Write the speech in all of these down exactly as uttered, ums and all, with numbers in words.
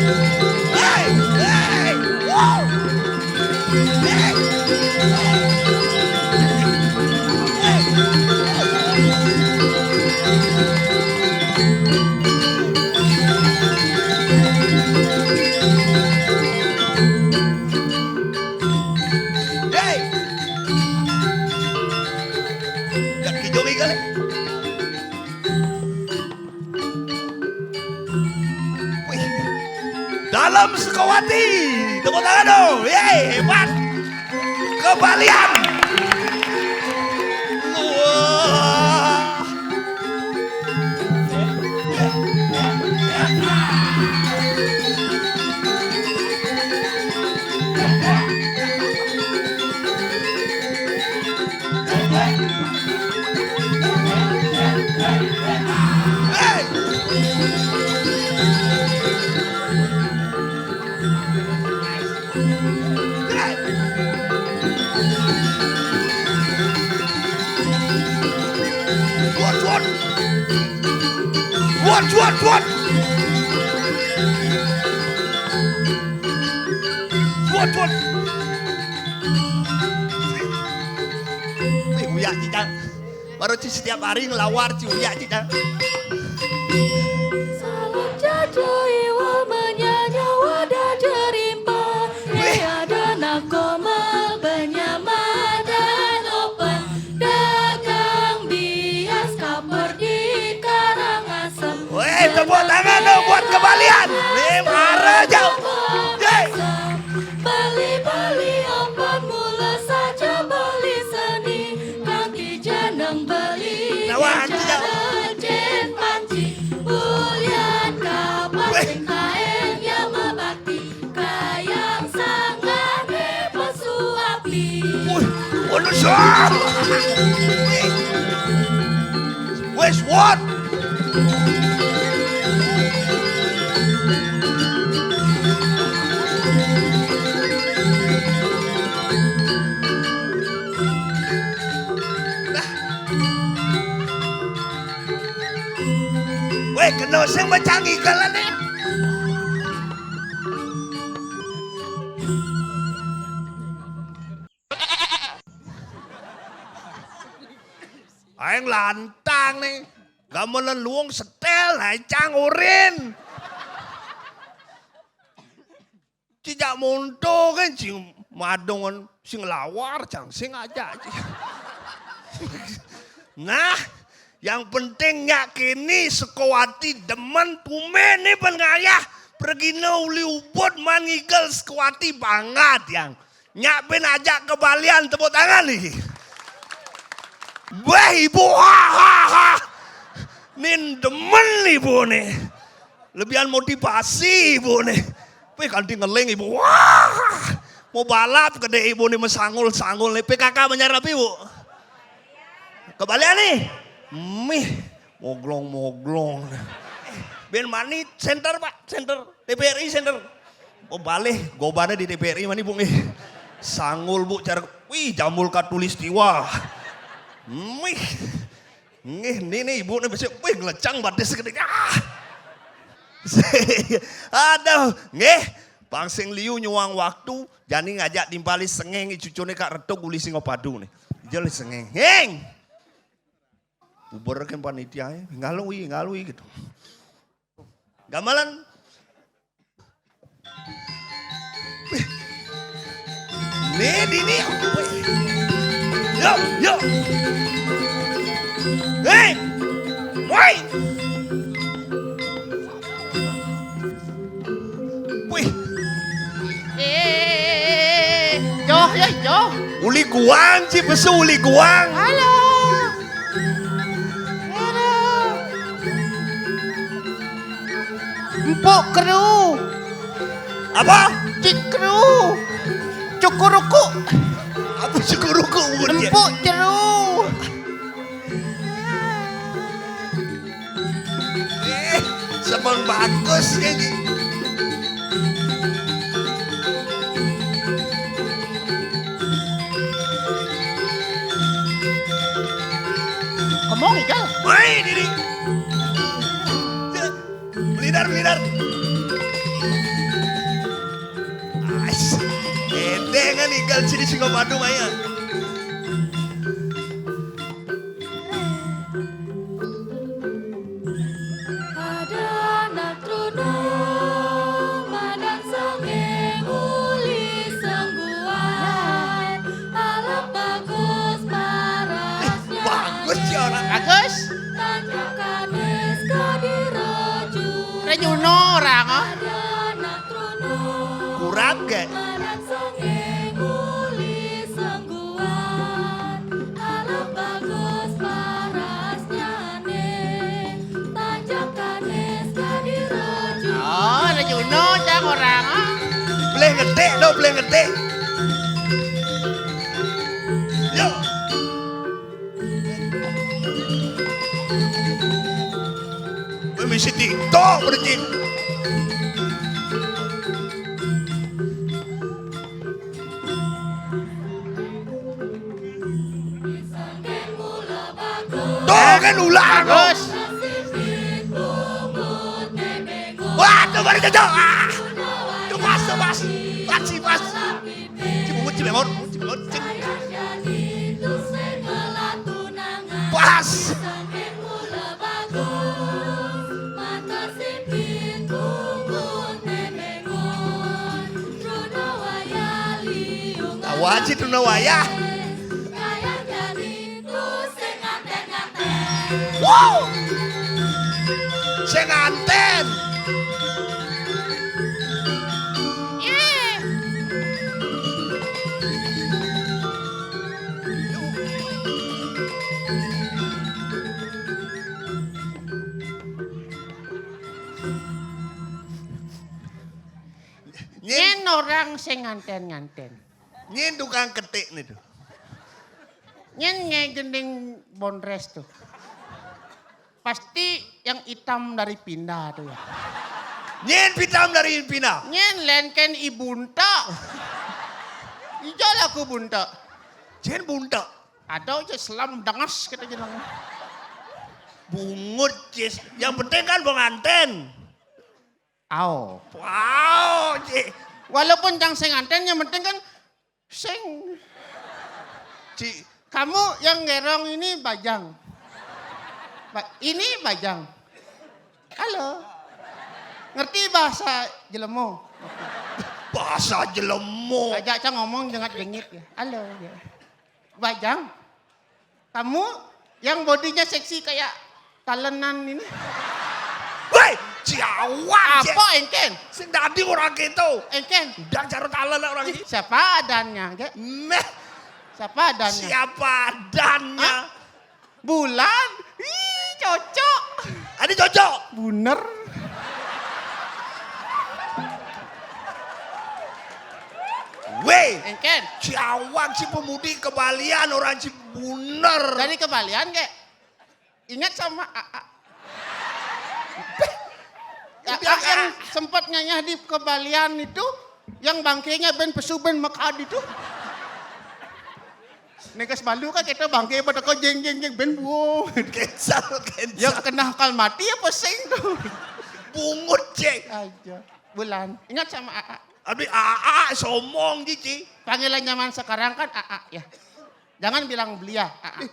Hey, hey, wow. Hey. Hey. Kat kijong ikan, eh. Wih. Dalem Sukawati. Tepuk tangan dong. Yeay, hebat. Kebalian. Wah. Cuat, cuat. Cuat, cuat, cuat. Cuat, cuat. Wih, uyak, Cicang. Baru ci setiap hari ngelawar, ci uyak, Cicang. Salam jaja iwa menyanya wadah jerimpa. Wih. Ada nak komal benyama dan open. Dagang bias kaper di Karangasem. Weh, tepuk tangan dong buat kebalian. Nih, marah jauh. Yeay. Beli-beli opan mula saja beli seni. Kaki jeneng beli. Nah, wah, anjing, jauh. Jen panci. Bulian kapas. Weh. Sing kain ya mabakti. Kayang sangat pesu api. Wih, ono siapa? Wes, what? Weh, kena sing macam ikan lah ni. Aing lantang nih. Gamelan luung setel, aing cang urin. Cijak monto kan, cing madongan, sing lawar, cang sing aja. Nah, yang penting nyak kini Sukawati demen tumen nih pengayah. Pergina uli ubud man ngigel Sukawati banget yang. Nyak pin ajak kebalian, tepuk tangan nih. Weh, ibu, ha, ha, ha. Nin demen ibu nih. Lebihan motivasi ibu nih. Weh, kanti ngeling ibu. Wah, mau balap gede ibu nih, mesangul-sangul nih. P K K banyak apa ibu? Kebalian nih. Mih, moglong-moglong. Ben mani center, Pak, center. T V R I center. Oh, balih, gobane di T V R I mani, Bu, nggih. Sangul, Bu, cara, wih, jambul katulistiwa. Mih. Nggih, ni, ni, Ibu ni besok, wih, ngelecang batis gede. Ah. Aduh, nggih. Pangsing liu nyuang waktu, jani ngajak timpali sengeng, cucune Kak Retuk uli Singapadu ni. Jeli sengeng. Heng. Bubar kan panitia, eh. Ngalui, ngalui gitu. Gamelan. Nih, di ni. Yo, yo. Hei. Woi. Wih. Eh, joh, ya, joh. Uli guang, ci besu uli guang. Halo. Halo. Empuk keru. Apa? Cik keru. Cukuruku. Apa cukuruku, Bu? Empuk ceru. Eh, semang bagus kayak gini. Ngomong, Igal. Woi, diri. Melidar, melidar. Ninggal sini Singapadu maya. Bagus ya orang. Bagus. Rejuno orang, oh. Kurang gak? Oh, ada Juno, cang orang, ah. Boleh ngetik, lo boleh ngetik. Yo. Gue misi TikTok, berarti. Tuh kan ulang. Bagus. Wah, tuh baru cocok. Ah. Tuh pas, tuh pas. Pas, sih, pas. Cibungut, cibengon, cibengon, cing. Pas. Tawa aja tuh, Nawaya. Wow. Sing nganten. Nyen orang sing nganten-nganten. Nyen tukang ketik nih tuh. Nyen ngegending bondres tuh. Pasti yang hitam dari pindah tuh ya. Nyen hitam dari pindah. Nyen lenken ibunta. Ijo laku bunta. Jen bunta. Ada aja selam dangas kita jenang. Bungut, Cis. Yang penting kan penganten. Ao. Wow, Ci. Walaupun cang sing nganten, yang penting kan sing. Ci. Kamu yang gerong ini bajang. Ba- ini bajang. Halo. Ngerti bahasa jelemo? Bahasa jelemo. Ajak cang ngomong jengat jengit ya. Halo. Ya. Bajang. Kamu yang bodinya seksi kayak talenan ini. Woi, ciawak. Apa engken? Sing dadi orang gitu. Engken. Udah caro talen orang ini. Siapa adanya, Gek? Meh. Siapa adanya? Siapa adanya? Hah? Bulan. Ih, cocok. Ada cocok. Buner. Weh, engken. Ciawak si pemudi kebalian orang si buner. Dari kebalian, Gek. Ingat sama A A. Ya, yang sempat nganyah di kebalian itu, yang bangkenya ben pesu ben mekad itu. Negas balu kan kita bangke pada kau jeng jeng jeng ben buo. Cancel, cancel. Ya kena akal mati apa sing tuh? Bungut, Cek. Aja. Bulan. Ingat sama A A. Abi A A somong, Cici. Panggilan zaman sekarang kan A A ya. Jangan bilang belia, A A.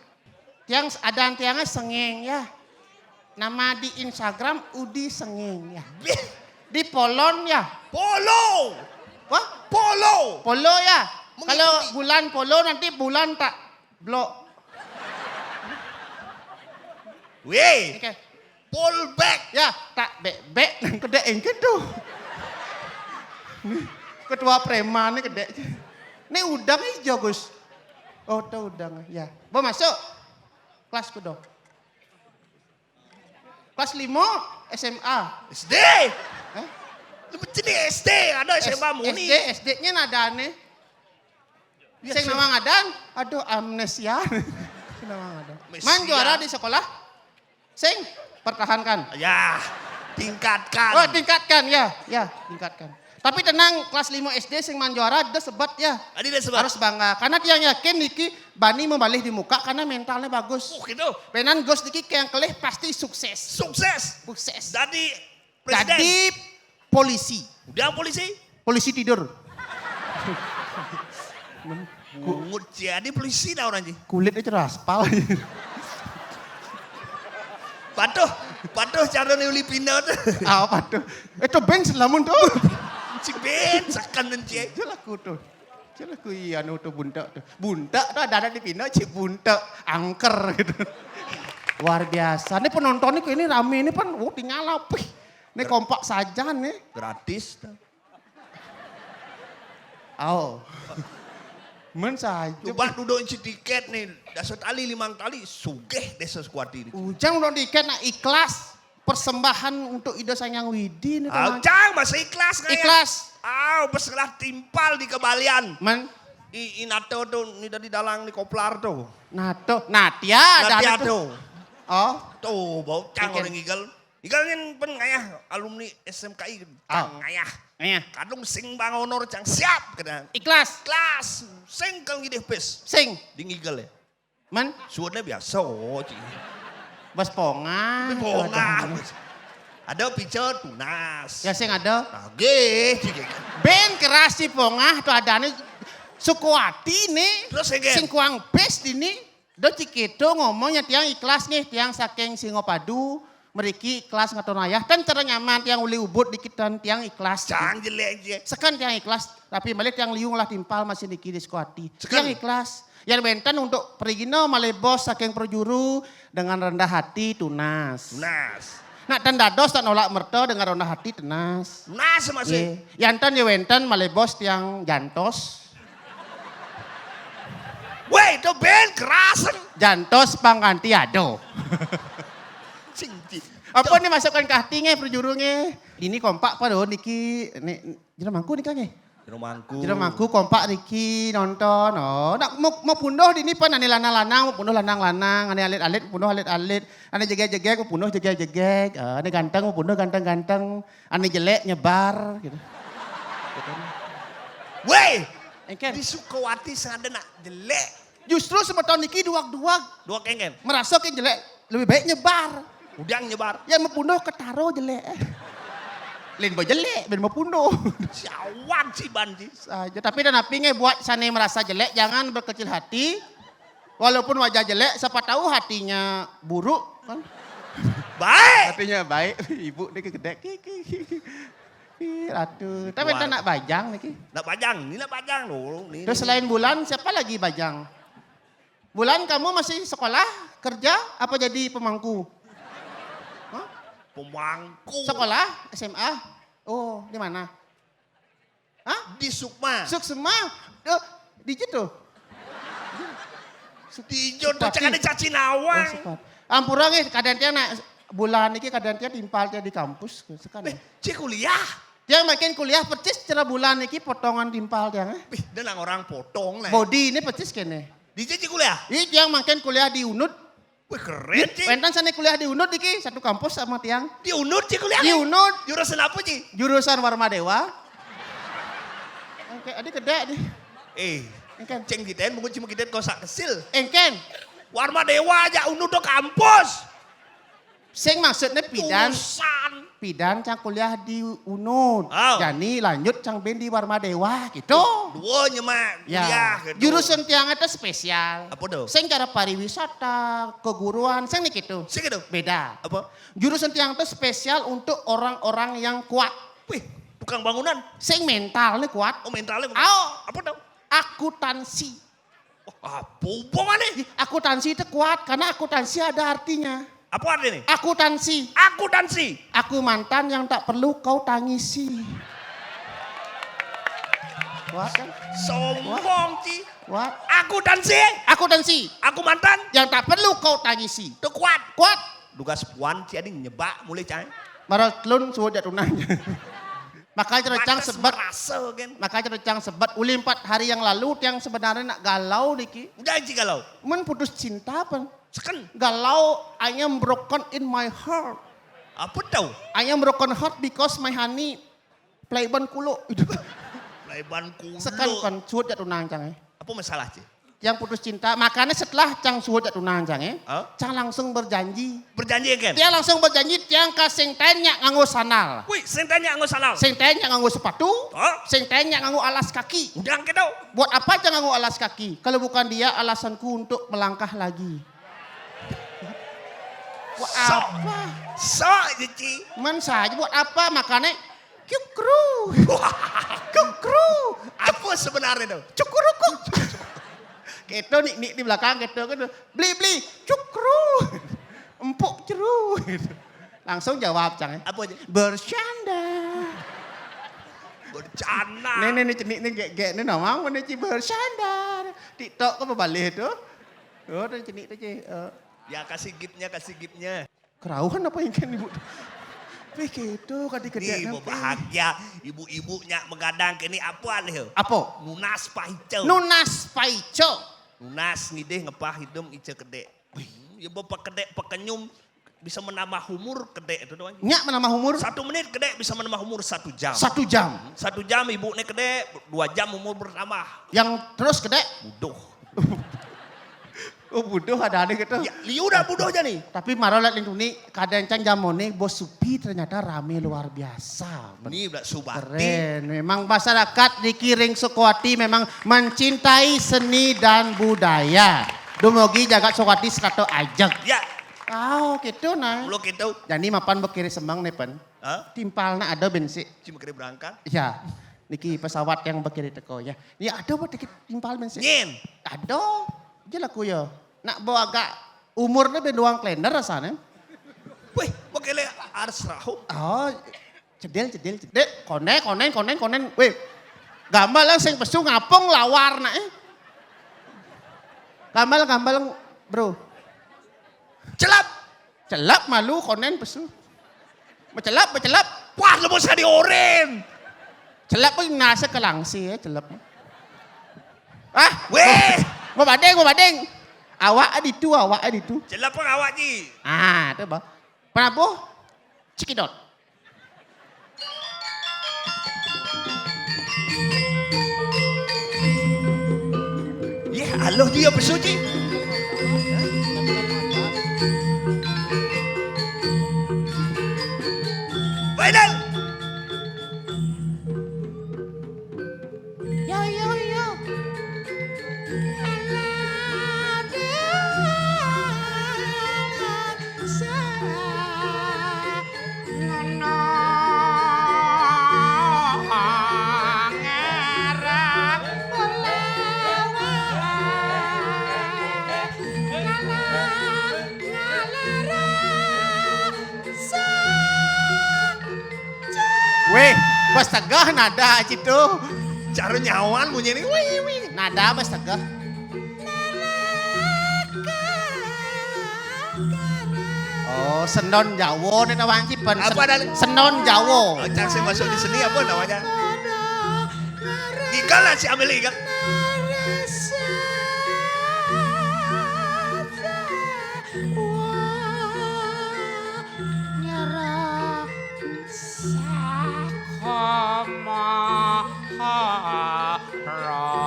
Tiang adan tiangnya sengeng ya. Nama di Instagram Udi Sengeng ya. Di Polon ya. Polo. Wah? Polo. Polo ya. Kalau bulan Polo nanti bulan tak blok. Weh. Oke. Pull back. Ya, tak bek-bek nang kedek engke tuh. Nih, ketua preman nih kedek. Nih udang ijo, Gus. Oh, tuh udang. Ya. Mau masuk? Kelas kudo. Kelas lima S M A. S D. Hah? Lu jenis S D, ada S M A muni. S D, S D-nya nadane. Ya, sing nama ngadan, aduh amnesia. Sing nama ngadan. Man juara di sekolah, sing pertahankan. Ya, tingkatkan. Oh, tingkatkan ya, ya, tingkatkan. Tapi tenang, kelas lima S D sing man juara, dia sebat ya. Adi dia sebat. Harus bangga, karena dia yakin niki bani membalih di muka karena mentalnya bagus. Oh, gitu. Penan Gus niki yang kelih pasti sukses. Sukses. Sukses. Jadi presiden. Jadi polisi. Udah polisi? Polisi tidur. Bungut cie, adi polisi dah orang cie. Kulitnya cerah aspal. Patuh, patuh cara ni uli pina tu. Apa tu? Eh, tu ben selamun tu. Si ben sekan cie. Jelas aku tu. Jelas aku iya anu tu buntak tu. Buntak tu ada-ada di pina, cik buntak. Angker gitu. Luar biasa. Ni penonton ni, ini rame ni pan. Oh, tinggal apa? Ni kompak saja ni. Gratis tu. Au. Men saja. Coba duduk isi tiket ni. Dah setali limang tali. Sugih desa Sekuati ni. Ujang duduk tiket nak ikhlas. Persembahan untuk Ida Sang Hyang Widi ni. Au, teman. Ujang masih ikhlas ngayah. Ikhlas. Au, beselah timpal di kebalian. Men. I, i nato tu, ni dari dalang ni koplar tu. Nato, natia, natia tu. Oh. Tu, bau cang orang ngigel. Igal nyen pen ngayah alumni S M K I, ah, cang ngayah. Ngayah. Kadung sing bang honor cang siap kena. Ikhlas. Ikhlas. Sing kal ngidih pis. Sing. Di ngigel ya. Men? Suudnya biasa, oh, cik. Bas pongah. Bas pongah. Ada pica tunas. Ya sing ada. Nagih, cik. Ben keras si pongah tu adanya Sukuati ni. Terus sing kuang pis di ni. Do cik itu ngomongnya tiang ikhlas nih, tiang saking Singopadu, meriki ikhlas ngaton ayah, tan cara nyaman tiang uli ubud dikit tan tiang ikhlas. Cang jelek je. Sekan tiang ikhlas, tapi malih tiang liung lah timpal masih niki di Sekuati. Sekan. Tiang ikhlas. Yang benten untuk perigina malih bos saking perjuru dengan rendah hati tunas. Tunas. Nak tan dados tak nolak merta dengan rendah hati tunas. Tunas masih. Ye. Yang tan ye wenten malih bos tiang jantos. Weh, tu ben kerasan. Jantos pangganti ado. Cing, cing. Apa ni masukkan ke hati nge, perjuru nge? Ini kompak apa doh niki? Ni, jero mangku nika nge? Jero mangku. Jero mangku kompak niki nonton. Oh, nak mau, mau punduh di ni pan ane lanang-lanang, mau punduh lanang-lanang, ane alit-alit, mau punduh alit-alit, ane jegeg-jegeg, mau punduh jegeg-jegeg, eh, ane ganteng, mau punduh ganteng-ganteng, ane jelek nyebar gitu. Weh, engken. Di Sukawati sing ada nak jelek. Justru semeton niki duag-duag. Duag engken. Merasa kin jelek, lebih baik nyebar. Udang nyebar. Ya mau punduh ketaro jelek. Lain ba jelek, ben mau punduh. Siawan si ban si. Saja. Tapi dan api nge buat sane merasa jelek, jangan berkecil hati. Walaupun wajah jelek, siapa tahu hatinya buruk kan? Baik. Hatinya baik. Ibu ni kedek. Ih, ratu. Tapi kita nak bajang niki. Nak bajang, ni nak bajang dulu. Ni, terus ni, selain Bulan, siapa lagi bajang? Bulan, kamu masih sekolah, kerja, apa jadi pemangku? Hah? Pemangku. Sekolah, S M A? Oh, di mana? Hah? Di Sukma. Suksma? Oh, di situ? Di Ijo tu cak ada caci nawang. Oh, Sukma. Ampura nggih, kadang tiang nak Bulan niki kadang tiang timpal tiang di kampus, sekan. Eh, cik kuliah? Tiang makin kuliah percis cara Bulan niki potongan timpal tiang, eh. Wih, dia nang orang potong lah. Body ni percis kene. Di cik kuliah? Ini tiang makin kuliah di Unud. Wih, keren, cik. Wenten sane kuliah di Unud iki, satu kampus sama tiang. Di Unud, cik, kuliah? Di Unud. Jurusan apa, cik? Jurusan Warma Dewa. Oke, adik kedek nih. Eh, engken. Ceng kiten, mungkin cuma kiten kosak kesil. Engken. Warma Dewa aja Unud tu kampus. Sing maksudnya pidan. Jurusan. Pidan cang kuliah di Unud. Oh. Jani lanjut cang ben di Warma Dewa gitu. Dua nyemak kuliah gitu. Jurusan tiang itu spesial. Apa tu? Sing cara pariwisata, keguruan, sing ni gitu. Sing gitu? Beda. Apa? Jurusan tiang itu spesial untuk orang-orang yang kuat. Wih, tukang bangunan. Sing mentalnya kuat. Oh, mentalnya kuat. Au. Apa tu? Akuntansi. Wah, apa hubungannya? Akuntansi itu kuat karena akuntansi ada artinya. Apa artinya? Akuntansi. Akuntansi. Aku mantan yang tak perlu kau tangisi. Kuat kan? Sombong, Ci. Kuat. Akuntansi. Akuntansi. Aku mantan. Yang tak perlu kau tangisi. Tu kuat. Kuat. Dugas puan, Ci, ading nyebak mulai, Cai. Maral telun suwud jak tunang. Makanya cara cang sebet. Merasa, kan? Makanya cara cang sebet. Uli empat hari yang lalu, tiang sebenarnya nak galau niki. Udah, Ci, galau. Men putus cinta, pan. Seken. Galau, I am broken in my heart. Apa tahu? I am broken heart because my honey play ban kulo. Play ban kulo. Sekan pan, suwud jak tunang cang, eh. Apa masalah, Ci? Tiang putus cinta, makanya setelah cang suhut jak tunangan cang, eh, Hah? Cang langsung berjanji. Berjanji kan? Tiang langsung berjanji, tiang ka sing taén nyak nganggo sandal. Wih, sing taén nyak nganggo sandal. Sing taén nyak nganggo sepatu, Hah? Sing taén nyak nganggo alas kaki. Udah gitu. Buat apa cang nganggo alas kaki? Kalau bukan dia alasanku untuk melangkah lagi. Buat Sok. Apa? Sok, Cici. Man saja buat apa? Makanya Cukru. Wah. Cukru. Apa sebenarnya tuh? Cukuruku. Keto nih, nih di belakang keto kan. Beli, beli. Cukru. Empuk ceru. Langsung jawab cang, eh. Apa aja? Bercanda. Bercanda. Nih, nih, nih, cenik nih, gek, gek, nih, nama apa nih, Ci? Bercanda. TikTok apa balik tuh? Oh, tuh cenik tuh, Ci. Eh. Ya, kasih gifnya, kasih gifnya. Kerauhan apa yang kan ibu? Wih, gitu, kadé-kadé. Nih, mau bahagia. Ibu-ibu nyak menggadang kini apa nih? Apa? Nunas paica. Nunas paica. Nunas ngidih ngepah hidung ica kedék. Wih, ya bapak kedék pekenyum bisa menambah umur kedék itu doang. Nyak menambah umur? Satu menit kedék bisa menambah umur satu jam. Satu jam. Satu jam ibu nih kedék, dua jam umur bertambah. Yang terus kedék? Buduh. Oh, buduh ada-ada gitu. Ya, liu dah buduh aja nih. Tapi maro lihat nih, kadang cang jamoné Bos Supi ternyata ramé luar biasa. Ini udah Subati. Keren. Memang masyarakat di Kiring Sukawati memang mencintai seni dan budaya. Dumugi jagat Sukawati sekato ajeg. Ya. Oh, gitu nah. Lo gitu. Jadi mapan bekiri semang nih, Pen. Hah? Timpalna ada bensi. Cuma kira berangkat. Iya. Niki pesawat yang bekiri teko ya. Ya ada buat dikit timpal bensi. Nyin. Ada. Aja laku ya. Nak bawa agak umurnya ben doang kalender rasanya. Wih, mau kele arsrahum. Oh, cedil, cedil, cedil. Konen, konen, konen, konen. Wih, gambar lah sing pesu ngapung lawar nak eh. Gambar, gambar, bro. Celap. Celap malu konen pesu. Mecelap, mecelap. Wah, lemes ka dioren. Celap pun nasa ke langsi ya, celap. Ah, weh. Mau badeng, mau badeng. Awak ada itu, awak ada itu. Celap pun awak ji. Ah, tu bah. Prabu, cekidot. Yeh, aloh dia pesu ji. Baidal. Yo, yo, yo. Weh, bas tegeh nada citu. Cara nyawan bunyi ini. Wih, wih. Nada bas tegeh. Oh, sendon Jawa nih kawan cipen. Apa dah? Sendon Jawa. Oh, cang sing masuk di seni apa namanya? Igal lah si Amelie igal. Nyerah sakamaha rasa.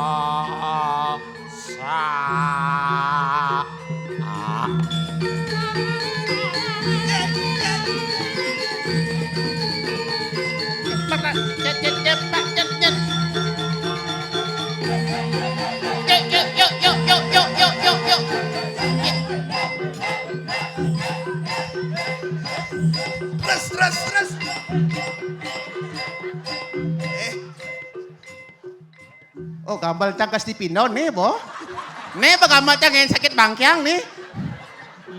Terus, terus, terus. Eh. Oh, gambar cang kas dipindah nih, Bo. Nih, ba gambar cang yang sakit bangkiang nih.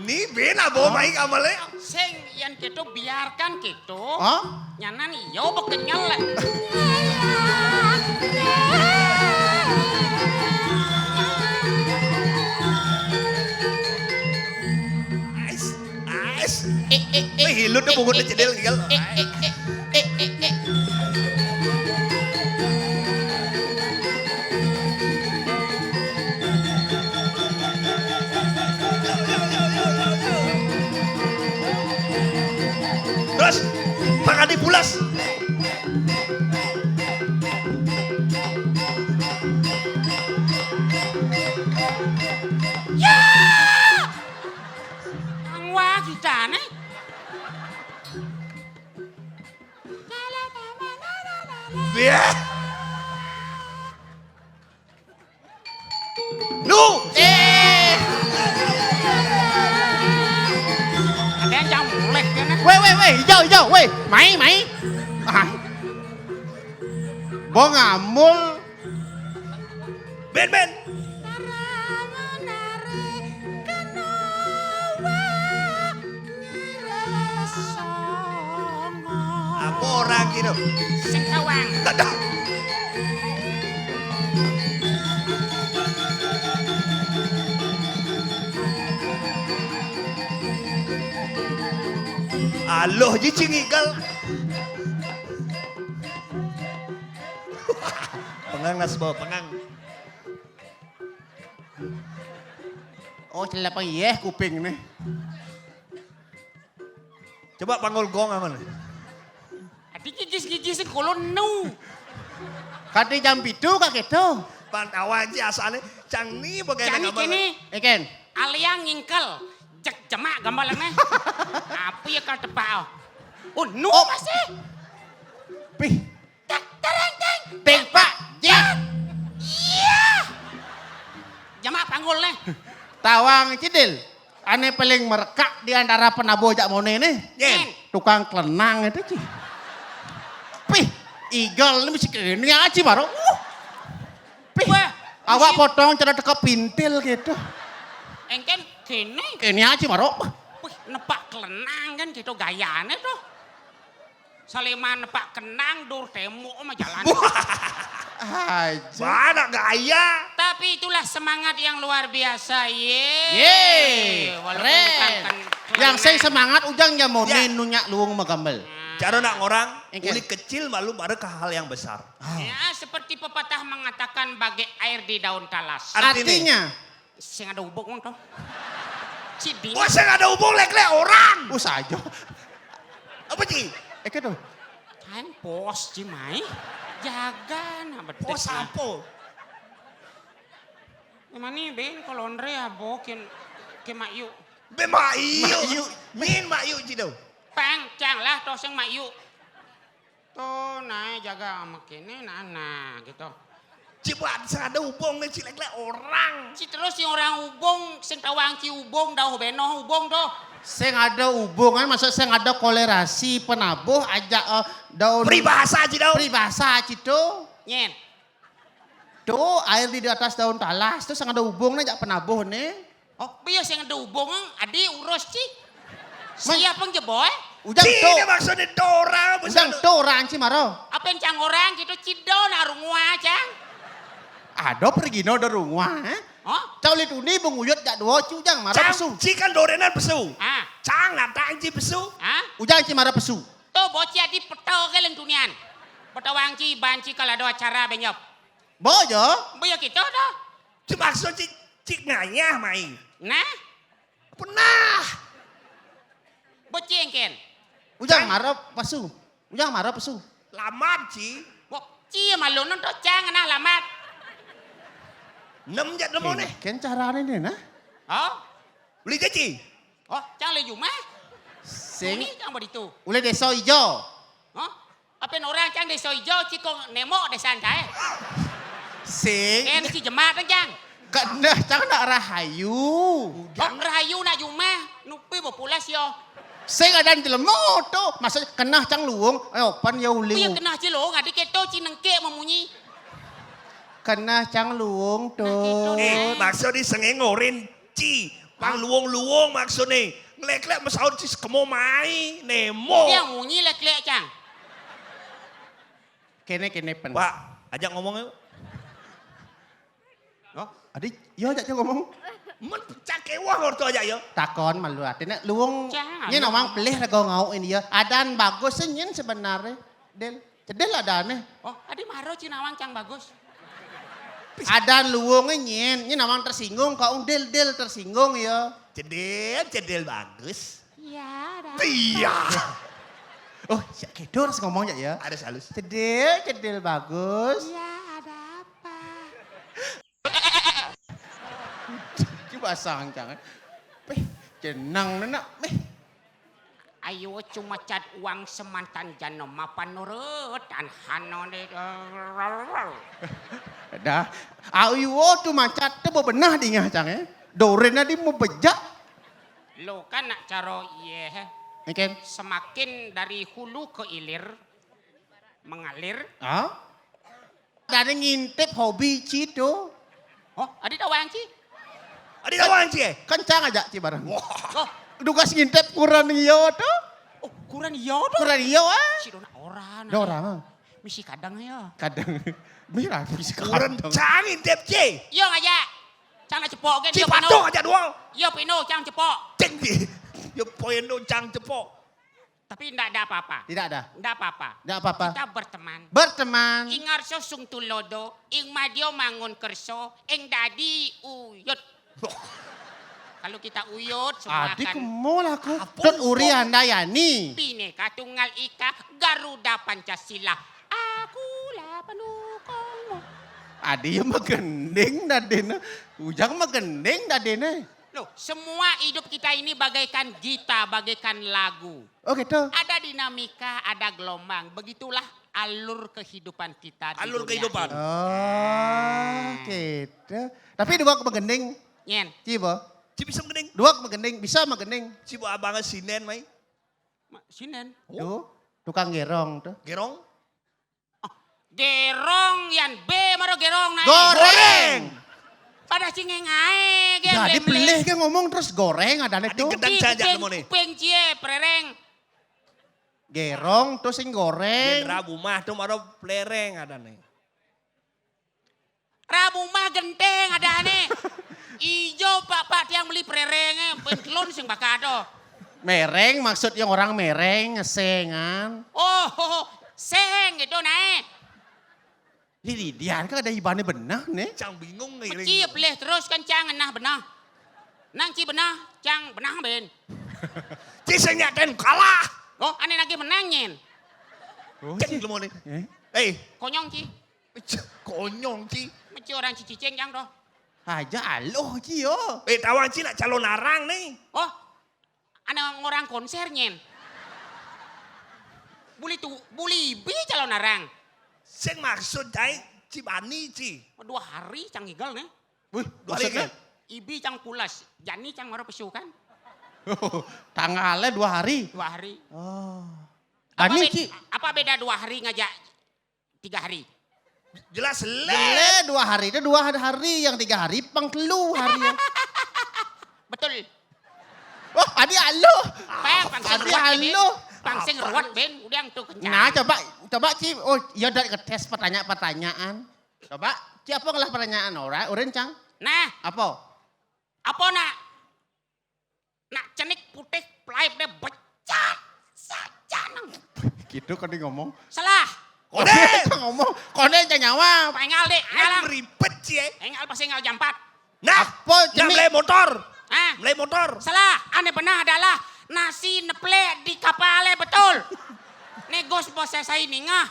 Nih, bena, Bo, oh. Main gambarnya. Sing, yan gitu, biarkan gitu. Oh? Nyanan iyo bekenyel. Ais, ais. Eh, eh, eh. Wih, hilut tuh eh, bungut eh, cedil, eh, tinggal. Eh, eh, eh, eh, eh, eh. Terus, Pak Adi pulas. Yah. Nu. Eh. Ada yang mulai kena. Weh, weh, weh, hijau, hijau, weh. Mai, mai. Ah. Bong amul. Ben, ben. Apa orang gitu? Sing tawang. Dadah. Aloh ji cing igal. Pengang nas bawa pengang. Oh, celap iya kuping nih. Coba panggul gong aman. Adi gigis-gigis kulon nu. Kadi jam pitu kak itu. Pantawan ji asalnya cang ni bagaimana. Cang ni gambar kini. Eken. Aliang ngingkel. Cek jemak gambalannya. Apa ya kal tebak? Oh, nu. Oh. Masih. Pih. Tak tereng teng. Teng pak. Jet. Iya. Jemak panggul nih. Tawang cidil. Ane paling merekak di antara penabuh jak mone nih. Yen. Tukang kelenang itu ci. Pih, igal ini mesti kene aja baru. Uh. Pih, wah, awak potong cara teka pintil gitu. Engken kene. Kene aja baru. Wih, nepak kelenang kan gitu gayane tuh. Saliman nepak kenang dur tembok sama jalan. Aja. Mana gaya? Tapi itulah semangat yang luar biasa, ye. Ye. Walaupun keren. Bukan ken-, yang saya semangat ujang jamonin ya. Nunyak luung magambel. Cara nak ngorang, engken. Uli kecil malu baru ke hal yang besar. Ah. Ya, seperti pepatah mengatakan bagai air di daun talas. Artinya? Artinya? Sing ada ubung to. Ciding. Wah, sing ada ubung lek-lek orang. Oh, saja. Apa, Ci? Eke tuh. Kan pos, Ci, mai. Jaga, nah, betul. Pos apa? Emang nih, Ben, kalau Andre ya, bokin ke Mak Yu. Be Mak Yu. Mak Yu. Min Mak Yu, Ci, tuh. Pang, cang lah, to sing Mak Yu. Tuh, nae jaga ama kene, nah, nah, gitu. Ci buat sing ada ubung nih, ci lek-lek orang. Ci terus si orang ubung, sing tawang ci ubung, dauh benoh ubung tuh. Sing ada ubung kan, maksud sing ada kolerasi, penabuh, ajak, eh, daun. Peribahasa ci daun. Peribahasa ci tuh. Nyen. Tuh, air di atas daun talas, tuh sing ada ubung nih, ajak penabuh nih. Oh, biya sing ada ubung, adi urus ci. Mang. Siapa yang jebol? Ujang ci, tuh. Ini maksudnya tuh orang, ujang tuh orang ci maro. Apa yang cang orang gitu, ci do nak rungua, cang? Ada pergi no ada rungua, eh? Oh? Cau lihat uni benguyut jak dua, ci ujang maro cang, pesu. Ci kan dorenan pesu. Ah. Cang natang ci pesu. Ah? Ujang ci maro pesu. Tuh, bocah di peto ke lentunian. Peto wangci, banci kalau ada acara benyop. Bojo? Bojo kita dah. Ci maksud ci, ci ngayah mai. Nah? Pernah. Boceng ken. Ujang mara pasu. Ujang mara pasu. Lamat ci. Wah, ci malu nonton cang nah lamat. Nem jat nemu nih. Ken carane nih nah. Oh? Beli jaci. Oh, cang le jumah. Sing. Ini cang beritu. Ule desa ijo. Hah? Apen orang cang desa ijo, ciko nemo desa antai. Sing. Ken si jemat cang. Keneh cang nak rahayu. Oh, rahayu nak jumah. Nupi bepulas yo. Sing adan jelema tu. Maksud keneh cang luung. Eh, opan ya uli. Iya keneh ci luung. Adi keto ci nengke memunyi. Keneh cang luung tu. Nah, gitu, eh, nah. Maksud di senge ngorin. Ci, pang luung-luung maksudnya. Ngelek-lek mesaut ci sekemo mai, nemo. Dia munyi lek-lek, cang. Kene, kene pen. Pak, ajak ngomong yuk. Oh, adi, yo ajak ngomong. Men pecah kewah orto ajak yo. Takon malu ati nek luung. Cang, nyen awang pelih rego ngau ini ya. Adan bagus sih nyen sebenarnya. Del. Cedil ada aneh. Oh, adi maro ci nawang cang bagus. Ada luwung nyen, nyen nawang tersinggung, kau dil dil tersinggung ya. Cedil, cedil bagus. Iya, ada. Iya. Oh, siak kedo harus ngomong ya, ya. Harus halus. Cedil, cedil bagus. Iya, ada apa? Coba sangkang. Peh, jenang nenak. Meh. Ayo cuma cat uang semantan jano mapan nurut dan hano de. Dah. Ayo tu macat tu bebenah dingah cang eh. Doren adi mau bejak. Lo kan nak caro iye. Ni kan. Semakin dari hulu ke ilir mengalir. Ha? Dah ada ngintip hobi ci tu. Oh, adi tawang ci. Adi tawang ci eh. Kencang aja ci barang. Wah. Oh, Dugas ngintip kuran iyo tu. Oh, kuran iyo tu. Kuran iyo ah. Si dona orang. Ada orang ah. Misi kadang ya. Kadang. Mira misi Kuran kadang. Cang intip ci. Iyo aja. Cang nak cepok kan. Ci patung aja dua. Iyo pino cang cepok. Ceng ci. Yo poin do Cang cepok. Tapi ndak ada apa-apa. Tidak ada. Ndak apa-apa. Tidak apa-apa. Kita berteman. Berteman. Ing ngarso sung tulodo, ing madio mangun kerso, ing dadi uyut. Kalau kita uyut semua Adi akan kemo lah aku. Apa Tut kok? Uri Handayani. Bhinneka Tunggal Ika, Garuda Pancasila. Akulah pendukungmu. Adi yang magending dadena. Ujang magending dadena. Loh, semua hidup kita ini bagaikan gita, bagaikan lagu. Oh gitu. Ada dinamika, ada gelombang. Begitulah alur kehidupan kita di Alur dunia kehidupan. ini. Oh, gitu. Tapi dua magending. Nyen. Cibo. Ci bisa magending. Dua magending, bisa magending. Ci bawa abang sinen mai. Ma- Sinen. Tuh, tukang gerong tuh. Gerong. Gerong yan be maro gerong nae. Goreng. Pada cingeng ae gen. Jadi pelih ke ngomong terus goreng ada Adi tuh. gedang saja nemu nih. Kuping cie prereng. Gerong tuh sing goreng. Rabu mah tu maro pelereng ada nih. Rabu mah genteng ada nih. Ijo pak-pak tiang beli prerenge, pentelon sing bakado. Mereng maksudnya orang mereng ngesengan. Oh, seng gitu nae. Jadi dia kan ada ibane benah nih. Cang bingung nih. Pecip leh terus kan cang ngenah benah. Nang ci benah, cang benah ben. Ci sing nyaten kalah. Oh, ane lagi menang nyen. Oh, Ceng lu mau nih. Eh? Eh, Konyong ci. Konyong ci. Meci orang ci cicing cang doh. Aja aloh ci yo. Eh, tawang ci nak calon arang nih. Oh, ane orang konser nyen. Buli tu, buli bi calon arang. Sing maksud jai ci bani ci. Dua hari cang ngigel nih. Wih, Dua hari maksudnya? kan? Ibi cang pulas, jani cang maro pesu kan. Tanggalnya dua hari. Dua hari. Oh. Apa, Ani bed- ci. Apa beda dua hari ngajak tiga hari? Jelas le. Le dua hari itu dua hari, yang tiga hari pang telu hari ya. Betul. Oh, adi aloh. Pang, pang sing Adi ruwet ben. aloh. Pang sing ruwet ben, udah yang tuh kencang. Nah, coba coba ci, oh iya dari ngetes pertanyaan-pertanyaan. Coba ci apa ngelah pertanyaan orang, orang cang? Nah, Apa? apa nak? Nak cenik putih pelaip deh becat saja nang. Gitu kan dia ngomong. Salah. Konek. Cang ngomong, konek cang nyawa. Pengal deh, ngalang. Ribet ci eh. Engal pas engal jampat. Nah, Apa nah cemik? Mulai motor. Ah, Mulai motor. Salah. Ane benah adalah nasi neplek di kapale betul. Negos bos saya ini ngah.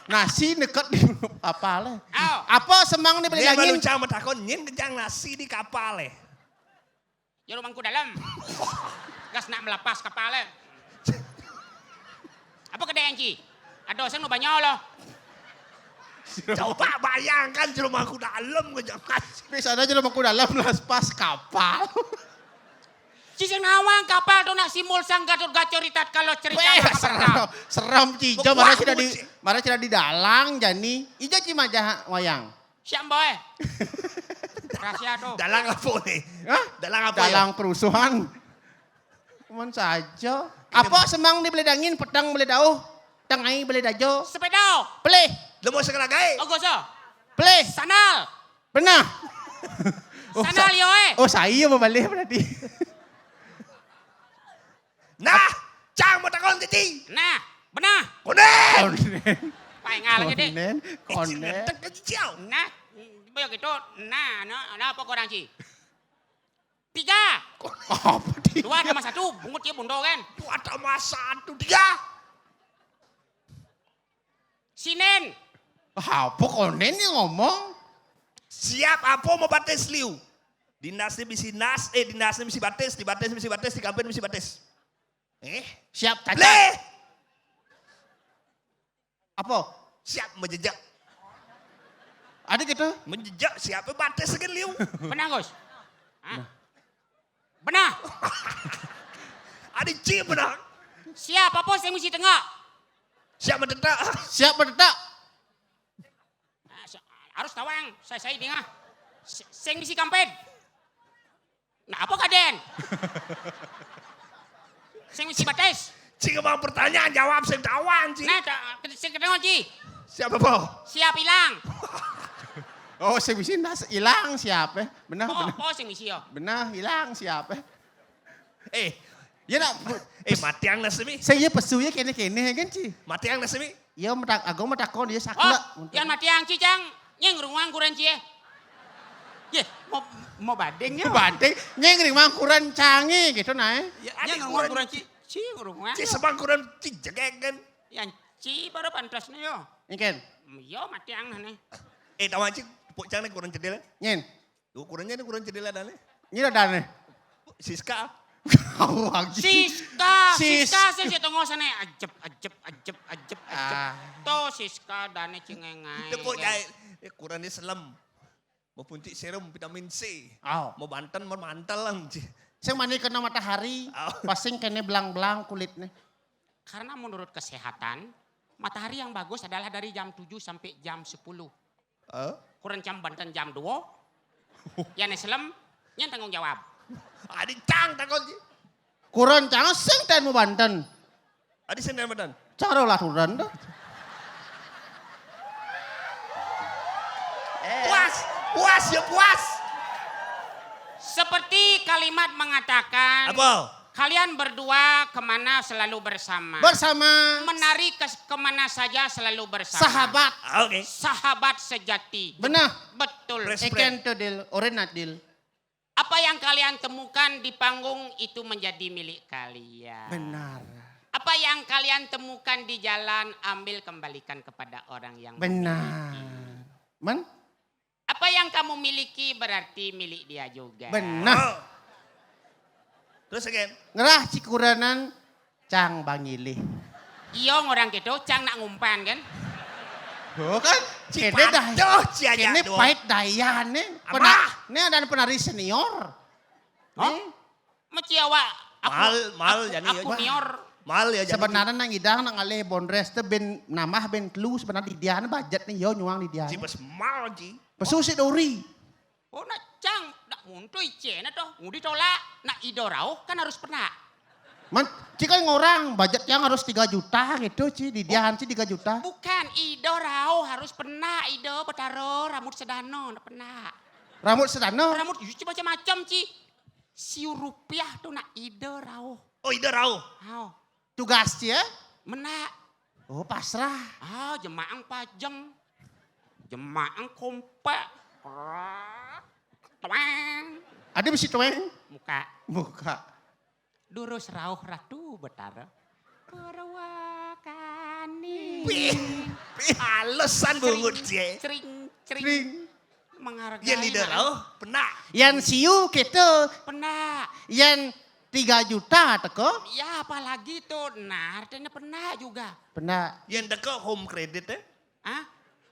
Nasi neket di apa le? Aw. Apa semang ni beli Ini baru daging? Cang matakon nyin kejang nasi di kapal eh. Jero mangku dalam. Gas nak melepas kapale. Apa kedai anci? Ada sing nu banyak loh. Coba bayangkan jero mangku dalam kejang nasi. Bisa ada jero mangku dalam las pas kapal. Ci sing nawang kapal tu nak simbol sang Gatot Kaca ritat kalau cerita Weh, nak serem, kapal. Serem ci ijo Beku mana aku sudah di ci. Mana sudah di dalang jani. Ijo ci majah wayang. Siap boy. Rahasia tu. Dalang apa nih? Hah? Dalang apa ya? Dalang kerusuhan. Cuman saja. Apa semang ni beli dangin, petang beli dauh, tengai beli dajo. Sepeda. Pelih, Lemo sekelagai. Ogoso. pelih. Sandal. Benar. Oh, Sandal sa- yo eh. Oh, saya mau balik berarti. Nah, Cang mau takon titi. Nah, benah. Konek. Konen. Pai ngalang deh. Konen. Konen. Ngetek ke ciciau. Nah, boyo gitu. Nah, nah, nah apa korang ci? Tiga. Apa dia? Dua tambah satu, bungut ya bundo kan. Dua tambah satu tiga. Sinen. Apa konen ni ngomong? Siap apa mau batis liu? Di nas ni bisi nas, eh di nas ni bisi batis, di batis bisi batis, di kampin bisi batis. Eh? Siap cacat. Leh! Apa? Siap menjejak. Ada gitu? Menjejak siapa batas segala liu. Benah, Gus? Hah? Benah. Ada cik benar. Siap apa sing mesti tengok? Siap mendetak. Siap mendetak. Ah, sa- harus tawang, saya saya dingah. S- Sing mesti kampet. Nah, apa kaden? Sing mesti batas. Cik abang pertanyaan jawab saya tawang cik. Nah, tak sing ketengok ji. Siapa po? Siap hilang. Oh, saya bisa nas hilang siapa? Benar, Oh, benar. oh sing mesti ya. Benar, hilang siapa? Eh, Ya nak, eh matiang nasemi. Saya pesu ya kene-kene kan ci. Matiang nasemi. Ya, matak, aku matakon dia Oh, sakla. yang mati yang cicang, nyeng ruang kurang cie. Ye, mau mau badeng ya. Banting, nyeng ring mangkuran cangi gitu nae. Ya, Nyeng ada ruang kurang kurang ci, ci ruang. Cik sebang kurang cik jegek kan. Yang ci baru pantas nih yo. Ingken, Yo mati yang nih. Eh tawang cik, pok cang ni kurang cedil. nyen. Tuh kurangnya ni kurang cedil ada ni. Ini ada nih. Siska. Kau lagi. Siska, Sis- Siska sing si tengok sana ajep ajep ajep ajep ajep. Ah. Tuh Siska dane cingengai. Dia pok jai. Eh, kurang ni selam. Mau puntik serum vitamin C. Oh. Mau banten mau mantel lang cik. Sing mani kena matahari, Oh. pasing kene belang-belang kulit nih. Karena menurut kesehatan, matahari yang bagus adalah dari jam tujuh sampai jam sepuluh. Oh. Kurang jam banten jam dua. Ya nih selem, nyen tanggung jawab. Ada cang takut cik. Kuran cangan sing ten mau banten. Ada sendal badan. Cara lah turan tuh. Puas, puas ya puas. Seperti kalimat mengatakan, Apa? Kalian berdua kemana selalu bersama? Bersama Menari ke kemana saja selalu bersama. Sahabat. Ah, oke. Sahabat sejati. Benar. Betul. Pres- Eken tuh Dil, oren nak Dil. Apa yang kalian temukan di panggung itu menjadi milik kalian. Benar. Apa yang kalian temukan di jalan ambil kembalikan kepada orang yang Benar. memiliki. Men? Apa yang kamu miliki berarti milik dia juga. Benar. Oh. Terus again. Ngerah cikuranan cang bangilih. Iyo orang gitu, cang nak ngumpan kan. Oh kan? Cik Kene dah. patuh, cik aja Kene doh. Pahit daya nih. Apa? Pena, ini ada penari senior. Hah? Nih. Mesti awak aku, Mal, mal aku, jadi aku apa? Nior. Mal ya jadi. Sebenarnya nang idang nang alih bondres tuh ben namah ben telu sebenarnya di dia budget nih yo nyuang di dia. Cik pas mal cik. Pesu si Dori. Oh nak cang, nak muntui cina toh. Ngudi tolak, nak ido rauh kan harus pernah. Man, cik kan ngorang budget yang harus tiga juta gitu ci di dia hanci tiga juta. Bukan, ido rauh harus pernah, ido betaro, rambut sedano, nak pernah. Rambut sedano. Rambut cuci macam-macam ci. Siu rupiah tu nak ido rauh. Oh ida rauh. Hao, Tugas ci ya. Menak. Oh pasrah. Ah, jemaang pajeng. Jemaang kompak. Ah, tuang. Ada bisi tueng. Muka. Muka. Durus rauh Ratu Betara. Purwakani. Pih, pih, alasan bungut cik. Cring, cring. Ring. Menghargai. Ya ida nak. rauh, pernah. Yan siu gitu. Pernah. Yan tiga juta teko. Ya apalagi tu. Nah, artinya pernah juga. Pernah. Yang dekat home credit eh. Ah,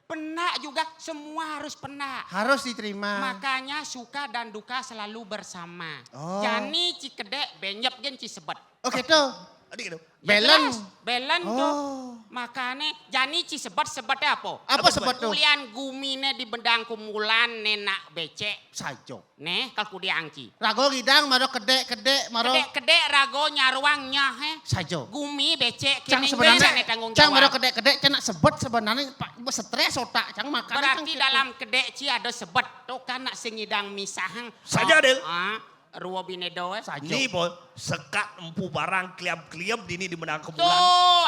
pernah juga, semua harus pernah. Harus diterima. Makanya suka dan duka selalu bersama. Oh. Jani ci kedek, benyep gen ci sebet. Oh gitu. Ada gitu. Ya Balance. Jelas, balance tu. Oh. Makanya jani ci sebet, sebetnya apa? Apa sebet tu? Ulian gumine di bendang kumulan nenak becek. Sajo. Neh, kalau kudiang ci. Rago gidang maro kedek-kedek maro. Kedek-kedek rago nyaruang nyah eh. Sajo. Gumi becek Cang kini sebenarnya nene tanggung cang maro jawab. Kedek-kedek cang nak sebet sebenarnya pak stres otak cang makan. Berarti dalam kedek ci ada sebet. Tu kan nak singidang misahang. Saja, Del. Ah, ruo binedo eh. Sajo. Ni pun sekat empu barang kliap-kliap dini di menang Tu, kebulan.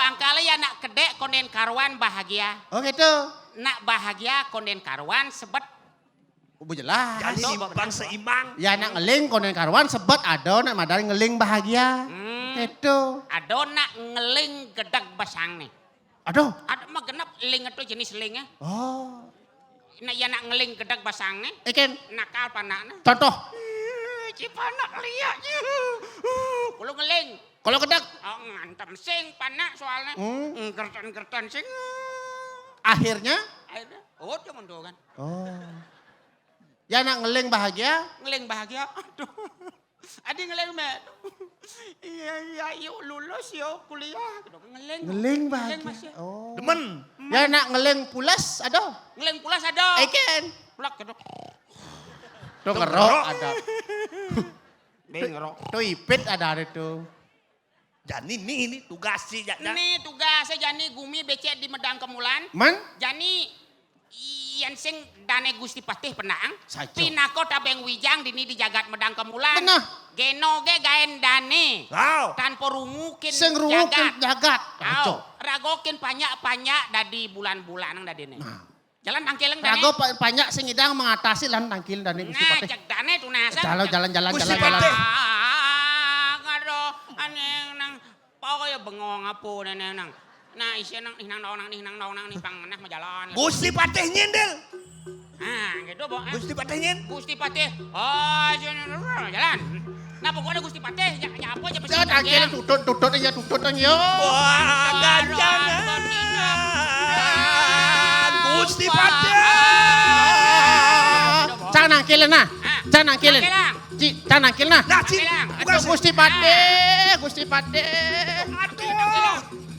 angkala ya nak kedek konden karuan bahagia. Oh gitu. Nak bahagia konden karuan sebet. Oh, jelas. Jadi Aduh, simpang seimbang. Ya nak ngeling konden karuan sebet ada nak madal ngeling bahagia. Hmm. Gitu. Ada nak ngeling gedeg basang nih. Aduh. Ada mah genep ling itu jenis lingnya. Oh. Nah, ya nak ngeling gedeg basang nih. Ikan Nakal panaknya. Contoh. Eh, ci panak liaknya. Kulo ngeling. Kulo kedek. Oh, ngantem sing panak soalnya. Hmm. Gertan-gertan sing. Akhirnya? Akhirnya, oh, dia mundur kan. Oh. Ya nak ngeling bahagia? Ngeling bahagia. Aduh. Adi ngeling, Mek. Iya, iya, yuk lulus, yuk kuliah. Gitu. Ngeling. Ngeling bahagia. Ngeling, Mas, ya. Oh. Demen. Ya nak ngeling pulas ada? Ngeling pulas ada. Eken. Plak gitu. Tuh ngerok ada. Be ngerok. Tuh ipit ada hari tuh. Jani nih ini tugas si Jani. Nih tugas si Jani gumi becek di Medang Kemulan. Man? Jani yen sing dane Gusti Patih penang. Saco. Pinako tabeng wijang dini di jagat Medang Kemulan. Benah. Geno ge gaen dane. Wow. Tanpa rungukin sing rungukin jagat. Jagat. Ayo. Ragokin panyak-panyak dadi bulan-bulan dadine. Nah. Jalan tangkileng dane. Rago pa- panyak sing idang mengatasi lan tangkil dane Gusti Patih. Nah, cek dane tunasan. Jalan, jalan, jalan, Gusti jalan, jalan. Patih. Ah, aduh, aneh nang pau ya bengong apa nene nang. Nah, isi nang ih nang nang nih nang nang nih pang neh majalan. Gusti Patih nyindil. Nah, gitu, Bo. Gusti Patih nyin. Gusti Patih. Oh, jalan. Nah, pokoknya Gusti Patih, ya, ya apa aja pasti. Jangan akhirnya tutut, tutut aja, tutut aja. Wah, ganjangan. Gusti Patih. Cang nangkilin nah. Cang nangkilin. Ci, cang nangkilin nah. Nah, Ci, bukan Gusti Patih, Gusti Patih.